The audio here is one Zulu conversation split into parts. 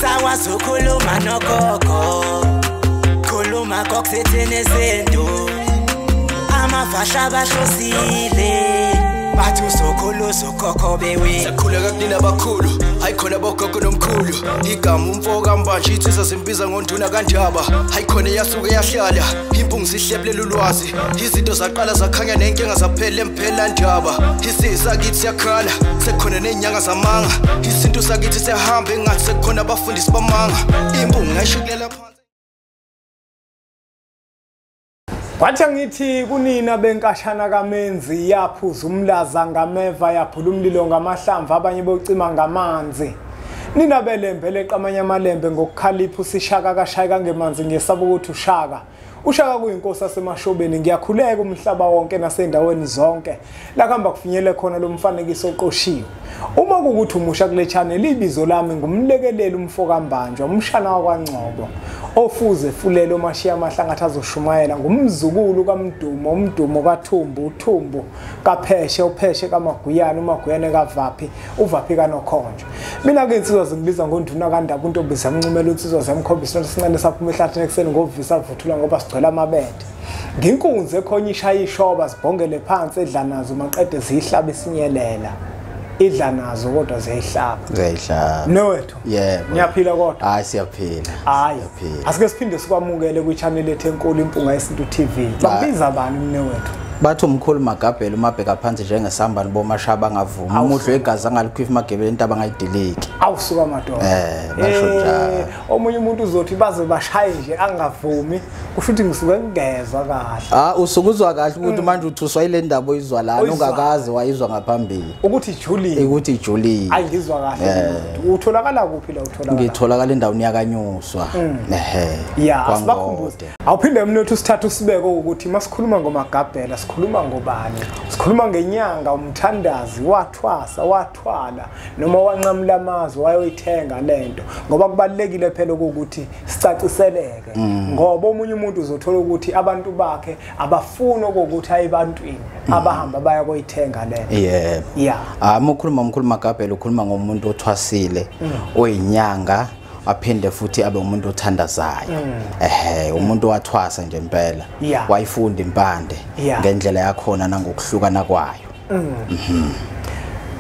Sakwazi ukukhuluma nogogo, khuluma kokusithini izinto. Amafasha bahlosile, bathi usokhulu ukhokho bewe. Sakhuleka kunina abakhulu, hayi khona bogogo nomkhulu. Igama umfo kaMbanje insizwa zimbiza ngonduna kaNdaba. Hayi khona yasuke yahlala, impungu zihlebulela ulwazi. Izinto zaqala zakhanya nenkinga zaphela emphela ndaba. Isisakithi siyakhala, sekukhona nezinyanga zamanga. Isintu sakithi siyahamba engathi sekukhona abafundisi bamanga. Impungu ngayishukulela phansi. Kwathi ngithi kunina benkashana kaMenzi yaphuza umlaza ngameva yaphula umlilo ngamahlamvu abanye bocima ngamanzi. Nina belembe leqamanye amalembe ngokukhalipha usishaka kashayeka ngemanzi ngesaba ukuthi ushaka. Ushaka kuyinkosi yasemashobeni ngiyakhuleka umhlaba wonke nasendaweni zonke la kuhamba kufinyele khona lo mfanekiso oqoshiwe. Uma kukuthi umusha kule channel ibizo lami ngumlekeleli umfo kaMbanjwa umshana wakwaNgcobo ofuze fulelo mashiya amahlangathi azoshumayela ngumzukulu kaMdumo umdumo kaThumbu uThumbu kaPheshe uPheshe kaMaguyane uMaguyane kaVaphi uVaphi kaNokhonjo. Mina ke insizwa zingibiza ngonduna kaNdaba untombi zamncumela insizwa zamkhombisa isincane saphuma ehlathini ekuseni ngovisa vuthula ngoba sigcwele amabede. Nginkunzi ekhona ishaya ishoba sibhongele phansi edla nazo maqede ziyihlaba isinyelela. Idla nazo kodwa ziyayihlaba. Ziyayihlaba. Nowethu. Yebo. Niyaphila kodwa? Hayi siyaphila. Hayi. Asike siphinde sikwamukele kwi-channel ethu enkulu Impunga Yesintu TV. Bakubiza bani mnewethu? Bathi umkhulu Magabhela umabheka phansi njengesambani bomashaba angavumi. Umudlo wegazi angalikhwifa magebele intaba angayidiliki. Awusuka madoda. Basho njalo. Omunye umuntu uzothi baze bashaye nje angavumi, kusho ukuthi ngisuke ngingezwa kahle. Ah, usukuzwa kahle ukuthi manje uthuswa ile ndaba oyizwa lana ungakaze wayizwa ngaphambili. Ukuthi ijulile. Ukuthi ijulile. Ayi ngizwa kahle. Utholakala kuphi la utholakala? Ngitholakala endaweni yakanyuswa. Ehe. Yeah, asibakhumbuze. Awuphinde mnothu sithatha usibeke ukuthi masikhuluma ngoMagabhela sikhuluma ngobani? Sikhuluma ngenyanga umthandazi wathwasa wathwala noma wanqamula amazwi wayoyithenga lento ngoba kubalekile phela ukuthi sicaciseleke ngoba omunye umuntu uzothola ukuthi abantu bakhe abafuni ukuthi ayibantwini abahamba baya koyithenga lento. Yebo. Yeah. Ah, ukhuluma umkhulu Magabhela ukhuluma ngomuntu othwasile oyinyanga aphinde futhi abe umuntu othandazayo. Ehe, umuntu wathwasa nje impela. Wayifunda impande ngendlela yakhona nangokuhlukana kwayo.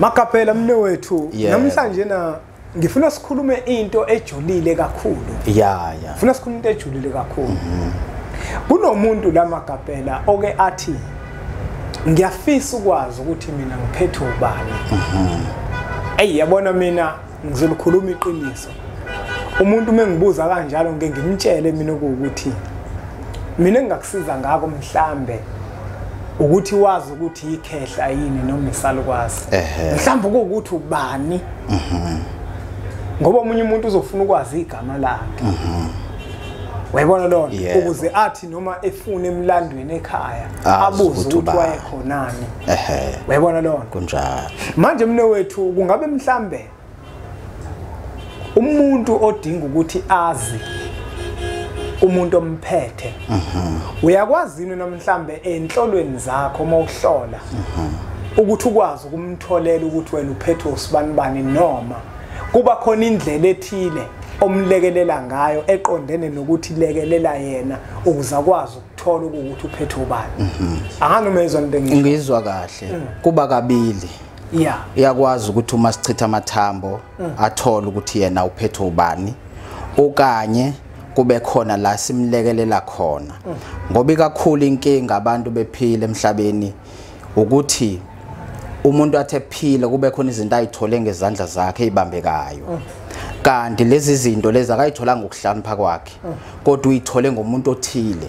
Magabhela mnewethu, namhlanje na ngifuna sikhulume into ejulile kakhulu. Yeah, yeah. Ngifuna sikhulume into ejulile kakhulu. Kunomuntu la Magabhela oke athi ngiyafisa ukwazi ukuthi mina ngiphethe ubani. Ey yabona mina ngizolikhuluma iqiniso. Umuntu mengibuza kanjalo ngeke ngimtshele mina ukuthi mina engakusiza ngako mhlambe ukuthi wazi ukuthi ikhehla yini noma isalukwazi. Mhlambe ukuthi ubani. Ngoba omunye umuntu uzofuna ukwazi igama lakhe. Wayibona lona ukuze athi noma efuna emlandweni ekhaya abuze ukuthi wayekhonani. Wayibona lona. Kunjalo. Manje mne wethu kungabe mhlambe umuntu odinga ukuthi azi umuntu omphethe uyakwazi yini namhlambe enhlolweni zakho mawuhlola ukuthi ukwazi ukumtholela ukuthi wena uphethe usibanibani noma kuba khona indlela ethile omlekelela ngayo eqondene nokuthi lekelela yena ukuze akwazi ukuthola ukuthi uphethe ubani. Anganoma izwa into engisho. Ngizwa kahle. Kuba kabili. Yeah. Iyakwazi ukuthi uma sichitha amathambo athole ukuthi yena uphethe ubani okanye kube khona la simlekelela khona. Ngoba ikakhulu inkinga abantu bephila emhlabeni ukuthi umuntu athe phila kube khona izinto ayithole ngezandla zakhe ezibambekayo. Kanti lezi zinto lezi akayitholanga ngokuhlakanipha kwakhe kodwa uyithole ngomuntu othile.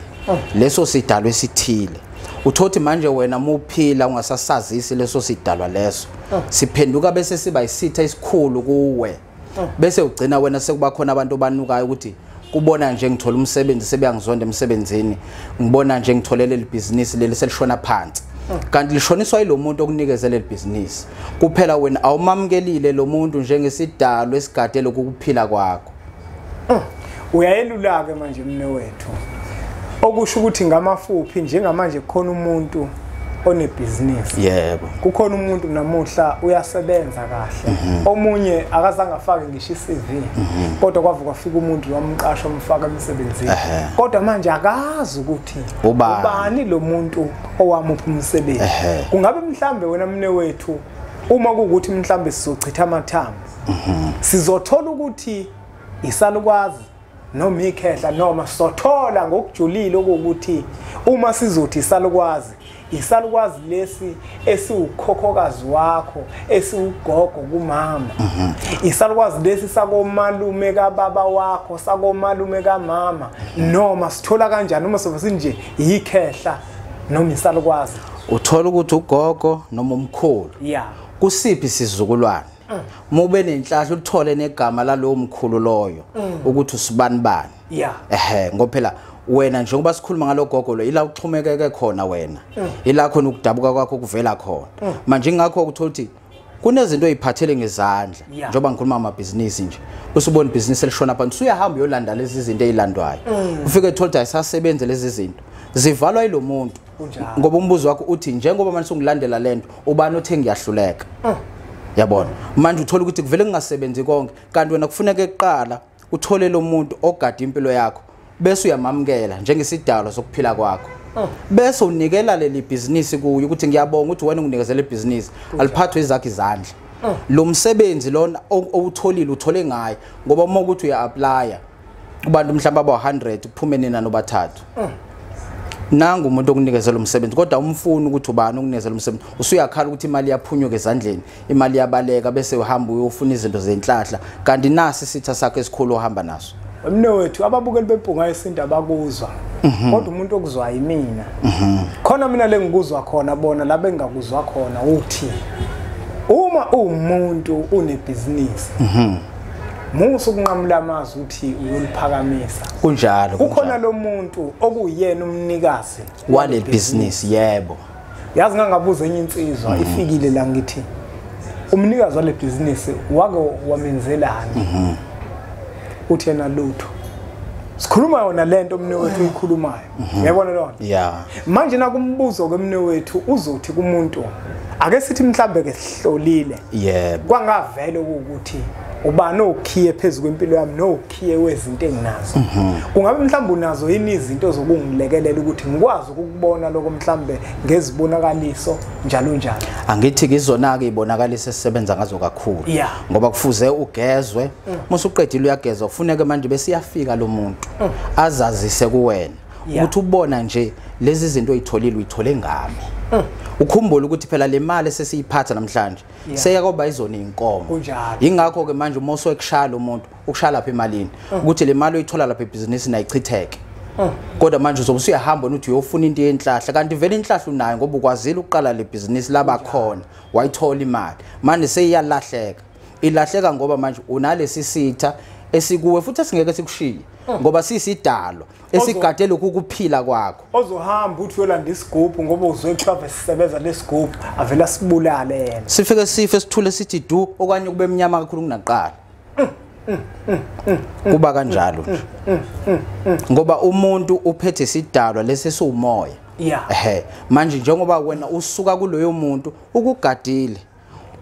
Leso sidalwa esithile. Uthothi manje wena muphila ungasasazisi leso sidalwa leso siphenduka bese siba isitha esikhulu kuwe. Bese ugcina wena sekuba khona abantu abanukayo ukuthi kubona nje ngithola umsebenzi sebeyangizonda emsebenzini, ngibona nje ngitholele libhizinisi leli selishona phansi. Kanti lishoniswa yilo muntu okunikeze leli bhizinisi. Kuphela wena awumamukelile lo muntu njengesidalwa esigade lokuphila kwakho. Uyayelula ke manje mne wethu. Okusho ukuthi ngamafuphi njengamanje khona umuntu onebhizinisi. Yebo. Kukhona umuntu namuhla uyasebenza kahle, omunye akazange afake ngisho iCV, kodwa kwavuka fika umuntu wamqasha umfaka emsebenzini, kodwa manje akazi ukuthi ubani lo muntu owamupha umsebenzi. Kungabe mhlambe wena mne wethu, uma kuwukuthi mhlambe sizochitha amathambo, sizothola ukuthi isalukwazi noma ikhehla, noma sothola ngokujulile ukuthi uma sizothi isalukwazi, isalukwazi lesi esiwukhokhokazi wakho, esiwugogo kumama, isalukwazi lesi sakomalume kababa wakho, sakomalume kamama, noma sithola kanjani uma sobe nje ikhehla noma isalukwazi? Uthola ukuthi ugogo noma umkhulu, kusiphi isizukulwane, mube nenhlahla uthole negama lalowo mkhulu loyo ukuthi usibani bani. Ngoba phela wena njengoba sikhuluma ngalogogo lo, ila uxhumekeke khona wena, ila khona ukudabuka kwakho kuvela khona. Manje ingakho ukuthola ukuthi kunezinto oyiphathele ngezandla, njengoba ngikhuluma ngamabhizinisi nje, usubona ibhizinisi elishona phansi, usuyahamba uyolanda lezi zinto ezilandwayo, ufike uthola ukuthi ayisasebenzi lezi zinto, zivalwa yilomuntu. Ngoba umbuzo wakho uthi njengoba manje ungilandela lento, ubani othe ngiyahluleka? Yabona, manje uthola ukuthi kuvele kungasebenzi konke, kanti wena kufuneka eqala uthole lo muntu ogada impilo yakho, bese uyamamukela njengesidalo sokuphila kwakho, bese unikela leli bhizinisi kuyo ukuthi ngiyabonga ukuthi wena unginikezele ibhizinisi, aliphathwe izakhe izandla. Lo msebenzi lona owutholile uthole ngaye, ngoba uma ukuthi uya-applya kubantu mhlawumbe aba 100 kuphume nina nobathathu, nangu umuntu okunikezela umsebenzi, kodwa umfuni ukuthi ubani okunikezela umsebenzi, usuyakhala ukuthi imali iyaphunyuka ezandleni, imali iyabaleka, bese uhamba uyofuna izinto zenhlahla, kanti nasi isitha sakho esikhulu ohamba naso. Mne wethu, ababukeli beMpunga Yesintu abakuzwa, kodwa umuntu okuzwa yimina. Khona mina lengikuzwa khona, bona la bengakuzwa khona, uthi uma umuntu unebhizinisi, musu ukunqamula amazwi uthi uyoliphakamisa. Kunjalo. Kukhona lo muntu okuyena umnikazi wale bhizinisi. Yebo. Yazi ngangabuza enye insizwa ifikile la, ngithi umnikazi wale bhizinisi wake wamenzelani? Uthi yena lutho. Sikhuluma yona lento mne wethu uyikhulumayo. Uyabona lona? Yeah. Manje nakumbuzo ke mne wethu uzothi kumuntu, ake sithi mhlambe ke sihlolile. Yebo. Kwangavele ukuthi ubani okhiye phezulu kwempilo yami nokhiye wezinto enginazo. Kungabe mhlawumbe unazo yini izinto zokungilekelela ukuthi ngikwazi ukubona lokho mhlawumbe ngezibonakaliso njalo njalo? Angithi ngizona ke ibonakaliso esisebenza ngazo kakhulu, ngoba kufuze ugezwe, musuqedile uyagezwa, kufuneke manje bese iyafika lo muntu azazise kuwena ukuthi ubona nje lezi zinto oyitholile uyithole ngami. Ukhumbule ukuthi phela le mali esesiyiphatha namhlanje seyakoba izona inkomo. Ingakho ke manje uma usekushaya umuntu ukushaya lapha emalini, ukuthi le mali oyithola lapha ebhizinisini ayichitheke. Kodwa manje uzobe usuyahamba uthi uyofuna into yenhlahla, kanti vele inhlahla unayo ngoba ukwazile ukuqala le bhizinisi laba khona, wayithola imali. Manje seyiyalahleka. Ilahleka ngoba manje unalesi sitha esikuwe futhi esingeke sikushiye, ngoba sisidalo esigade lokhu kuphila kwakho. Ozohamba uthi uyolanda isigubhu ngoba uzwe kuthiwa sisebenza lesigubhu, avela sibulale yena. Sifike sife sithule sithi du, okanye kube emnyama kakhulu kunaqala. Kuba kanjalo nje. Ngoba umuntu uphethe isidalwa lesi esiwumoya. Manje njengoba wena usuka kuloyo muntu ukugadile,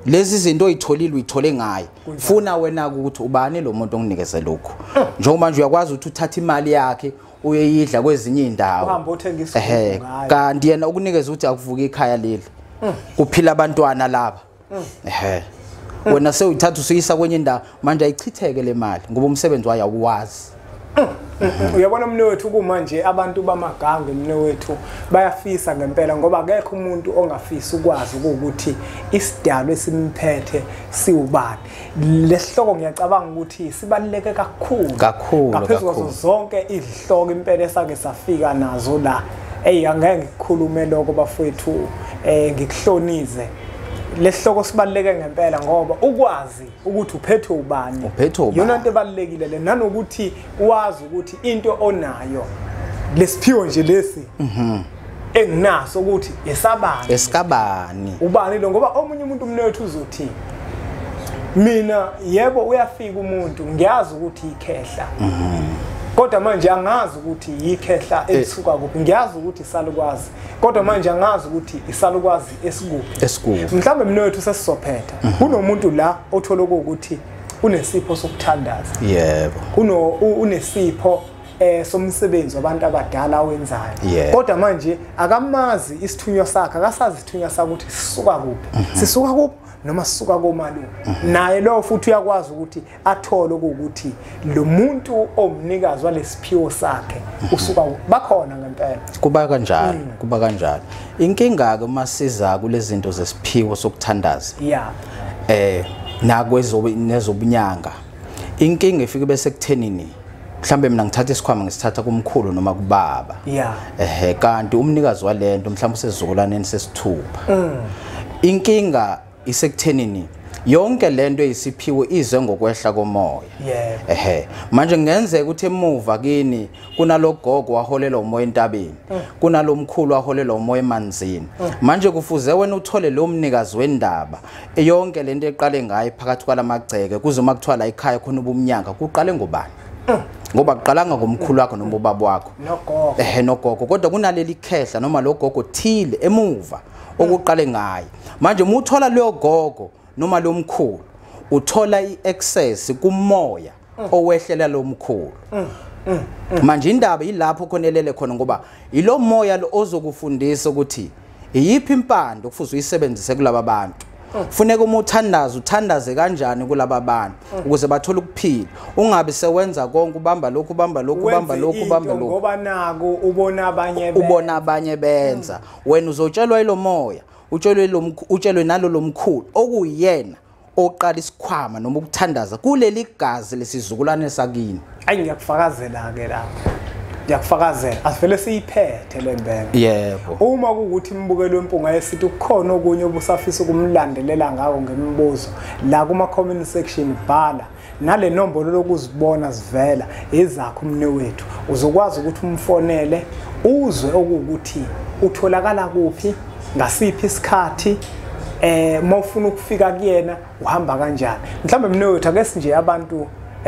lezi zinto oyitholile uyithole ngaye, funa wena ukuthi ubani lo muntu onginikeze lokhu. Njengoba manje uyakwazi ukuthi uthathe imali yakhe uyeyidla kwezinye indawo, uhamba uthenga isigubhu ngayo, kanti yena ukunikeza ukuthi akuvuka ikhaya leli, kuphila abantwana laba. Wena sewuyithatha usuyisa kwenye indawo, manje ayichitheke le mali ngoba umsebenzi wayo awuwazi. Uyabona mne wethu, kumanje abantu bamagange mne wethu bayafisa ngempela, ngoba akekho umuntu ongafisa ukwazi ukuthi isidalo esimphethe siwubani. Lesihloko ngiyacabanga ukuthi sibaluleke kakhulu kakhulu ngaphezulu kwazo zonke izihloko impela esake safika nazo la. Hey, angeke ngikukhulume lokho bafowethu, ngikuhlonize. Lesihloko sibaluleke ngempela ngoba ukwazi ukuthi uphethwe ubani yona into ebalulekile le, nanokuthi wazi ukuthi into onayo lesiphiwo nje lesi enginaso ukuthi esabani, esikabani, ubani lo. Ngoba omunye umuntu mnethu uzothi mina yebo uyafika umuntu ngiyazi ukuthi ikhehla, Kodwa manje angazi ukuthi yikhehla elisuka kuphi. Ngiyazi ukuthi isalukwazi, kodwa manje angazi ukuthi isalukwazi esikuphi. Esikuphi. Mhlawumbe mina wethu sesizophetha. Kunomuntu la othola ukuthi unesipho sokuthandaza. Yebo. Unesipho somsebenzi wabantu abadala awenzayo. Kodwa manje akamazi isithunywa sakhe, akasazi isithunywa sakhe ukuthi sisuka kuphi. Sisuka kuphi noma sisuka komalume. Naye lo futhi uyakwazi ukuthi athole ukuthi lo muntu omnikazi walesiphiwo sakhe usuka bakhona ngempela. Kuba kanjalo, kuba kanjalo. Inkinga ke uma siza kulezi zinto zesiphiwo sokuthandaza. Yeah. Nakwezobe nezobunyanga. Inkinga ifike bese kuthenini mhlambe mina ngithatha isikhwama ngisithatha kumkhulu noma kubaba. Yeah. Kanti umnikazi walento mhlawumbe usezizukulwaneni sesithupha. Inkinga isekuthenini yonke lento eyisiphiwo ize ngokwehla komoya. Yeah. Manje kungenzeka ukuthi emuva kini kunalogogo waholela umoya entabeni, kunalomkhulu waholela umoya emanzini. Manje kufuze wena uthole lo mnikazi wendaba yonke lento eqale ngayo phakathi kwalamagceke kuze uma kuthiwa la ekhaya khona ubumnyanga kuqale ngobani? Ngoba kuqalanga ngomkhulu wakho noma ubaba wakho nogogo. Nogogo, kodwa kunaleli khehla noma lo gogo thile emuva okuqale ngaye. Manje uma uthola leyo gogo noma lo mkhulu, uthola iaccess kumoya owehlela lo mkhulu. Manje indaba ilapho khona elele khona, ngoba ilo moya lo ozokufundisa ukuthi iyiphi impande okufuze uyisebenzise kulaba bantu. Funeka uma uthandaza uthandaze kanjani kulaba bantu ukuze bathole ukuphila. Ungabe sewenza konke, ubamba lokhu ubamba lokhu ubamba lokhu ubamba lokhu, ngoba naku ubona abanye benza. Ubona abanye benza. Wena uzotshelwa ilo moya, utshelwe lo, utshelwe nalo lomkhulu okuyena oqala isikhwama noma ukuthandaza kuleli gazi lesizukulwane sakini. Ayi, ngiyakufakazela ke lapho. Ngiyakufakazela. Asivele siyiphethe le mbenge. Yebo. Uma kuwukuthi imbukelo wempunga yesithi kukhona okunye obusafisa ukumlandelela ngako ngemibuzo, la kuma comment section bhala nale nombolo lokuzibona sivela ezakho umne wethu. Uzokwazi ukuthi umfonele uzwe okuwukuthi utholakala kuphi, ngasiphi isikhathi, mawufuna ukufika kuyena uhamba kanjani. Mhlawumbe mina wethu ake sinje abantu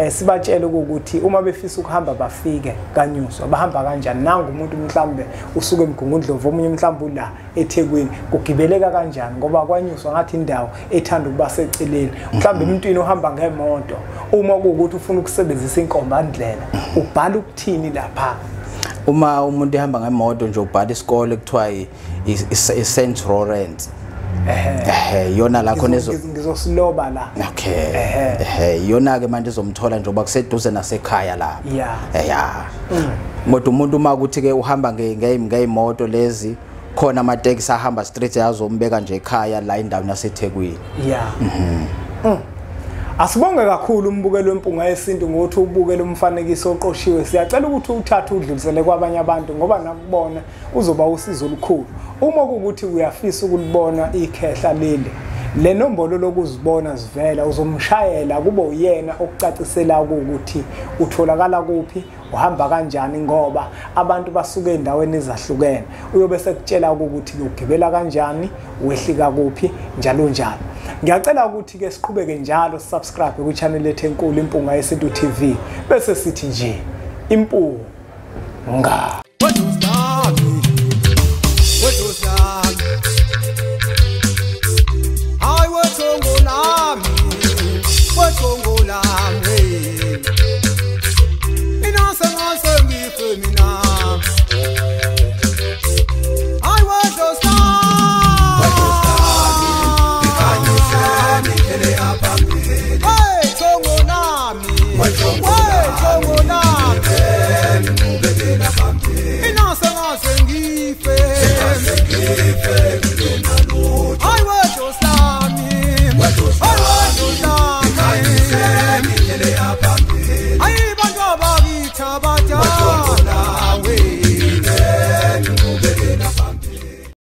sibatshele ukuthi uma befisa ukuhamba bafike kaNyuswa bahamba kanjani. Nangu umuntu mhlambe usuke eMgungundlovu, omunye mhlambe ula eThekwini, kugibeleka kanjani ngoba kwaNyuswa ngathi indawo ethanda ukuba seceleni. Mhlambe emntwini ohamba ngemoto, uma kuwukuthi ufuna ukusebenzisa inkombandlela ubhala ukuthini lapha? Uma umuntu ehamba ngemoto nje ubhala isikole kuthiwa i-St. Lawrence. Yona la khona ngizosiloba la. Okay. Yona ke manje izomthola njengoba kuseduze nasekhaya lapha. Yeah. Kodwa umuntu uma ukuthi ke uhamba ngeimoto lezi, khona amatekisi ahamba straight azombeka nje ekhaya la endaweni yaseThekwini. Yeah. Asibonge kakhulu umbukelo wempunga yesintu ngokuthi ubukele umfanekiso oqoshiwe. Siyacela ukuthi uthathe udlulisele kwabanye abantu ngoba nakubona uzoba usizo olukhulu. Uma kuwukuthi uyafisa ukulibona ikhehla leli, le nombolo lokuzibona sivela uzomshayela kube uyena okucacisela ukuthi utholakala kuphi, uhamba kanjani, ngoba abantu basuke endaweni ezahlukene. Uyobe sekutshela ukuthi ugibela kanjani, wehlika kuphi, njalo njalo. Ngiyacela ukuthi ke siqhubeke njalo subscribe ku channel lethu enkulu Impunga Yesintu TV, bese sithi nje impunga. Hey, Tongo Nami.